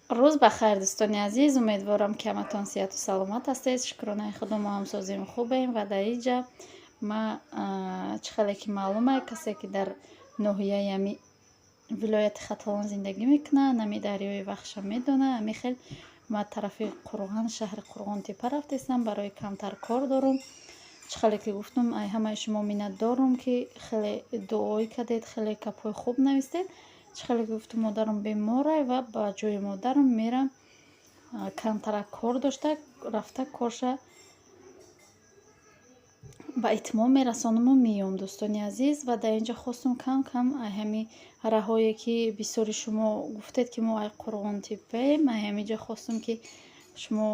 Рӯз ба хайр, дӯстони азиз. Умедворам, ки ҳаматон сиҳату саломат ҳастед. Шукронаи Худо, мо ҳам созем, хубем. Ва дар инҷа ма, чӣ хеле ки маълума, касе ки дар ноҳияи ами вилояти Хатлон зиндагӣ мекунад, ами дарёи Вахша медонад. Ами хел ма тарафи Қурған, шаҳри Қурғонтепа рафтестам, барои камтар кор дорум. Чӣ хеле ки гуфтум, ай ҳамаи шумо миннатдорум, ки хеле дуоӣ кардед, хеле гапҳои хуб навистед. Чӣ хеле ки гуфтум, модарам беморай ва ба ҷои модарам мерам, камтарак кор дошта, рафта корша ба итмом мерасонаму меём, дӯстони азиз. Ва дар инҷа хостум кам кам ай ҳами раҳое, ки бисёри шумо гуфтед, ки мо ай Қурғонтепаем, ай ҳаминҷа хостум, ки шумо,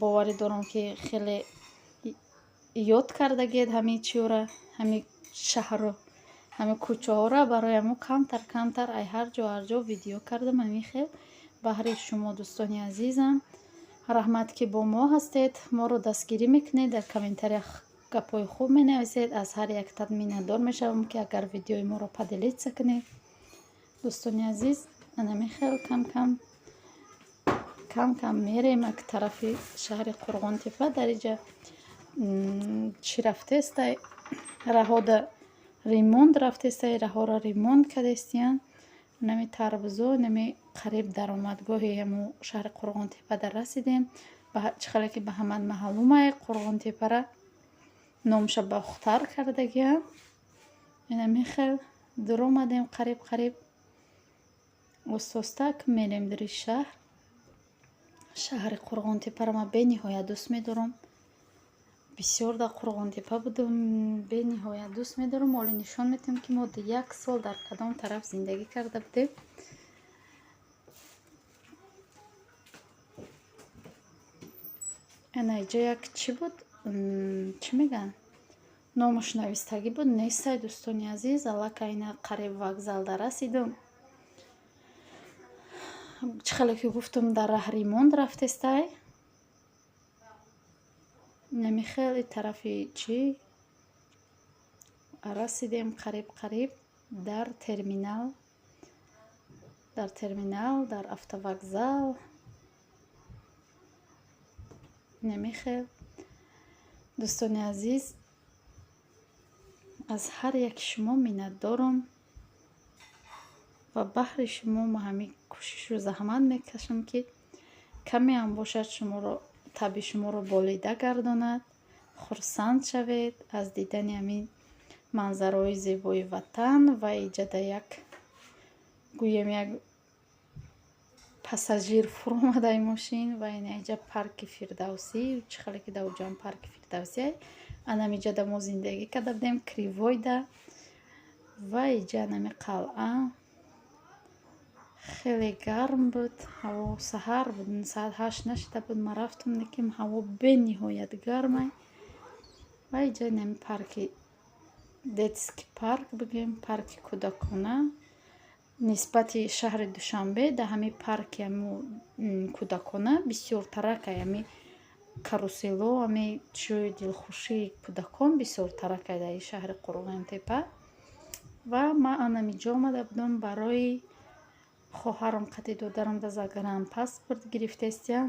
боварӣ дорам, ки хеле ёд кардагед ҳамин чиёра, ҳамин шаҳру ҳамин кӯчаҳоро. Барои ҳамо камтар камтар ай ҳар ҷо, ҳар ҷо видео кардам ҳамин хел баҳри шумо, дӯстони азизам. Раҳмат, ки бо мо ҳастед, моро дастгирӣ мекунед, дар комментариях гапҳои хуб менависед. Аз ҳар яктат миннатдор мешавам, ки агар видеои моро поделиться кунед, дӯстони азиз. Анами хел кам кам кам кам мерем ак тарафи шаҳри Қурғонтепа. Дар инҷа чӣ рафтестай, раҳода ремонт рафтестай, раҳоро ремонт кардестиян. Нами тарбузо, нами қариб даромадгоҳи ҳамо шаҳри Қурғонтепа дар расидем. Чӣ хеле ки ба ҳамат маълумай, Қурғонтепара номша Бохтар кардагиам. Инами хел дуромадем, қариб қариб остостак мерем дури шаҳр. Шаҳри Қурғонтепаро ман бениҳоят дӯст медорам. Бисёр дар Қурғонтепа будум, бениҳоят дӯст медорам. Ҳоле нишон медиҳам, ки мо як сол дар кадом тараф зиндагӣ карда будем. Ана иҷо як чӣ буд, чӣ мегӯянд, номаш навистагӣ буд, нестай, дӯстони азиз. Аллакай ина қариб вокзалда расидум. Чӣ хеле ки гуфтум, дар раҳ ремонт рафтестай. Нами хеле тарафи чӣ расидем, қариб қариб дар терминал, дар терминал, дар автовокзал. Нами хел, дӯстони азиз, аз ҳар яки шумо миннатдорам ва баҳри шумо ма ҳамин кӯшишу заҳмат мекашам, ки камеам бошад, шуморо, табъи шуморо болида гардонад, хурсанд шавед аз дидани ҳамин манзараҳои зебои ватан. Ва иҷада як, гӯем, як пассажир фуромадаи мошин. Ва ина иҷа парки Фирдавсӣ, чӣ хеле ки дар уҷоам парки Фирдавсӣ, анам иҷада мо зиндагӣ карда будем, Кривойда. Ва иҷа анами қалъа. Хеле гарм буд ҳаво, саҳар буд, соат 8 нашида буд, ман рафтам, лекин ҳаво бениҳоят гармай. Ва иҷа инами парки, детский парк бигӯем, парки кӯдакона. Нисбати шаҳри Душанбе дар ҳамин парки ҳамо кӯдакона бисёртаракай ҳами карусело, ҳами ҷои дилхушии кӯдакон бисёртаракай дар ин шаҳри Қурғонтепа. Ва ман анами ҷо омада будам барои хоҳарам, қати додарам да загранпаспорт гирифтестиям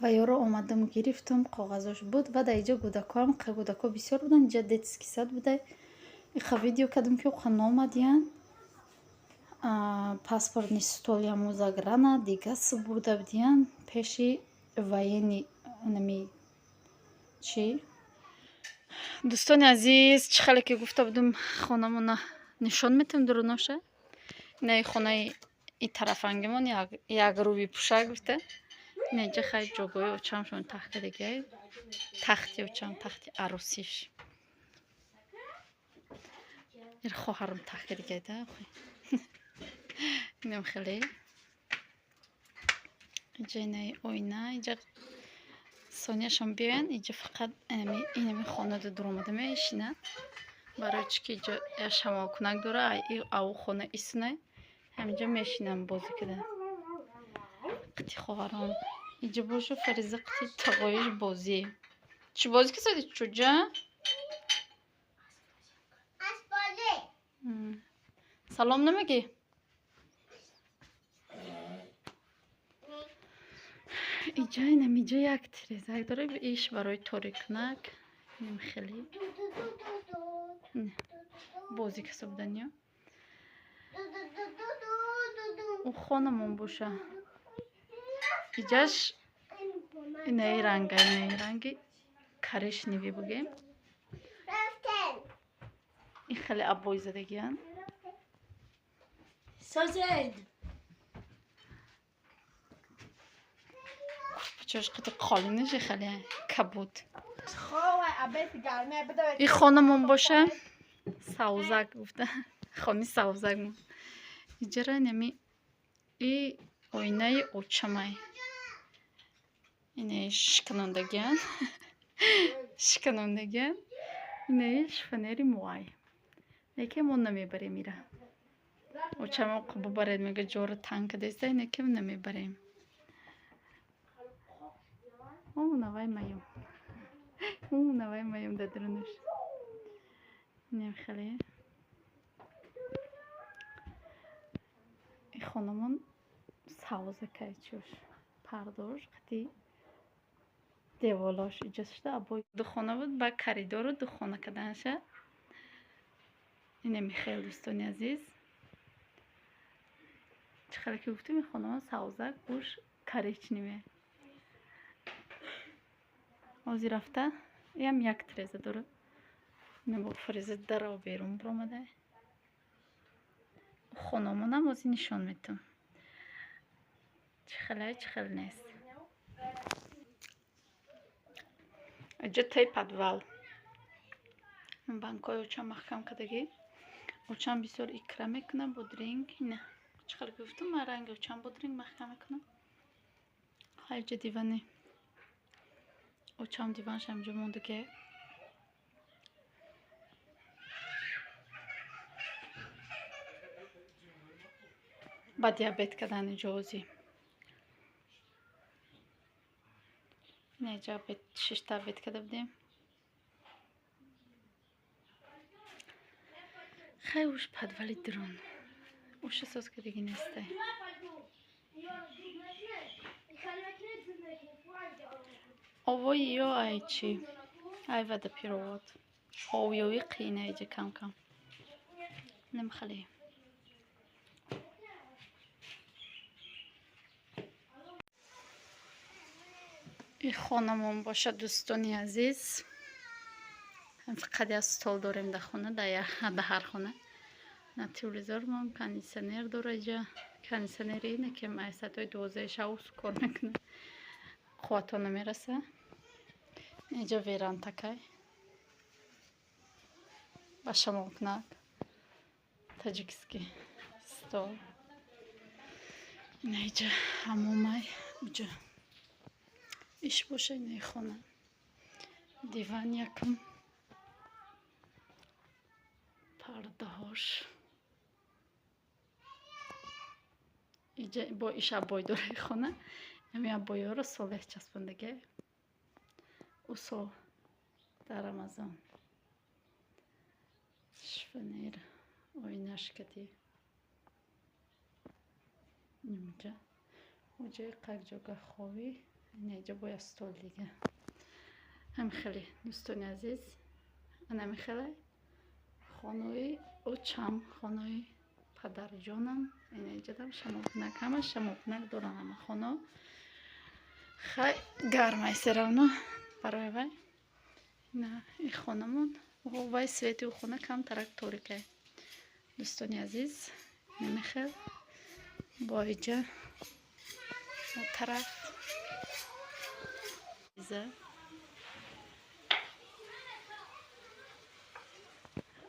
ва ёро омадам, гирифтам, коғазош буд. Ва дар иҷо кӯдакоам, кӯдако бисёр буданд, иҷа детский сад буда. Иха видео кардам, ки оқа номадиян паспортный стол яму заграна дига супурда будиян пеши военный нами чӣ. Дӯстони азиз, чӣ хеле ки гуфта будум, хонамона нишон метавем дуруноша. Инаи хонаи и тарафангимон як рӯи пӯшак гуфта. Ина иҷа хай ҷогои очамшон тахт кардагиай, тахти очам, тахти арӯсиш. Ир хоҳарам тахт кардагиай да. Инам хеле иҷа инаи оина, иҷа соняшон биёянд, иҷа фақат инами хонада дуромада мешинад, барои чӣ ки иҷа як шамолкунак дора, аву хона исунай, ҳаминҷо мешинам бозӣ када қити хоҳарон. Иҷа боша, Фариза қити тағоиш бозӣ. Чӣ бозӣ кисади, чуҷа? Салом намегӣ? Иҷа инамиҷа як тирезак дора, иш барои торикунак. Инам хеле бозӣ каса буданиё. У хонамон боша. Иҷаш инаи ранга, инаи ранги коричневый бугем. Ин хеле обои задагиян. Курпачош қати қолинаши хеле кабуд. И хонамон боша савзак гуфта. Хони савзак мо. Иҷара инами и оинаи очамай. Инаи шиканондагиян. Шиканондагиян. Инаи шифонери муай. Лекин мо намебарем ира. Очамон бубаред мега ҷора танг кадаиста, инаки намебарем. О, навай маём. О, навай маём дар дарунаш. Инам хеле. И хонамон савзакай чӯш. Пардош қати деволош иҷоз шуда обои ду хона буд, ба коридору ду хона карданша. Инами хел дӯстони азиз. Чӣ хеле ки гуфтем, ин хонамон савзак, гӯш коричневый. Ҳозир рафта иам як тиреза дорад. Ина бо фреза даро берун баромада. Хонамонам ҳозир нишон метам. Чӣ хеле, чӣ хел нест. Иҷа таи подвал. Банкҳои очам маҳкам кардагӣ. Очам бисёр икра мекунад, бодринг. Ина чӣ хеле ки гуфтам, ман ранги очам бодринг маҳкам мекунам. Ҳайҷа дивани. Очам диванш ҳамҷо мондагӣ. Ба диабет кардан иҷо ҳозир. Ина иҷа обед шишта обед карда будем. Хай уш подвали дрон. Уша соз кардагӣ нестай. Овои ё ай чӣ? Ай водопровод. Овёи қиина иҷа кам-кам. Инам хеле. И хонамон бошад дӯстони азиз. Фақат як стол дорем дар хона, дар ҳар хона. На телевизормон, кондитсионер дора иҷа. Кондитсионери ине ки ай соатҳои 12 шаб кор мекунад. Қуввато намераса. Иҷа верандакай. Ба шамолкунак. Таҷикский стол. Ина иҷа ҳамомай. Уҷа иш боша инаи хона. Диван якум. Пардаҳош. Иҷа бо иш обой дораи хона. Ҳамин обойҳоро солеҳ часпондагӣ. Усо дар Рамазон. Шифонер оинаш кати. Инҷа. Уҷаи қак ҷога ховӣ. Ина иҷа бояд стол дига. Ҳамин хеле дӯстони азиз. Анами хеле хонаи очам, хонаи падарҷонам. Ина иҷадам шамолкунак, ҳама шамолкунак доранд ҳама хона. Хай гармай серавно барои вай. Ина и хонамон. Вай свети у хона камтарак торикай. Дӯстони азиз, инами хел бо иҷа тараф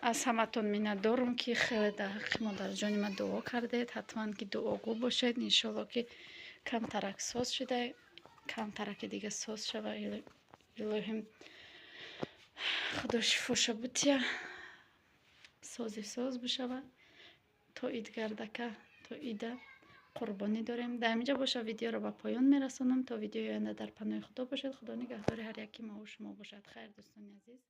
аз ҳаматон миннатдорум, ки хеле дар ҳаққи модарҷони ман дуо кардед. Ҳатман ки дуогӯ бошед. Иншолло ки камтарак соз шуда, камтараки дига соз шава. Илоҳим худо шифоша бутия, сози соз бишава. То ид гардака, то ида қурбонӣ дорем. Дар ҳаминҷа боша видеоро ба поён мерасонам. То видеои оянда дар паноҳи худо бошед. Худо нигаҳдори ҳар яки мову шумо бошад. Хайр дӯстони азиз.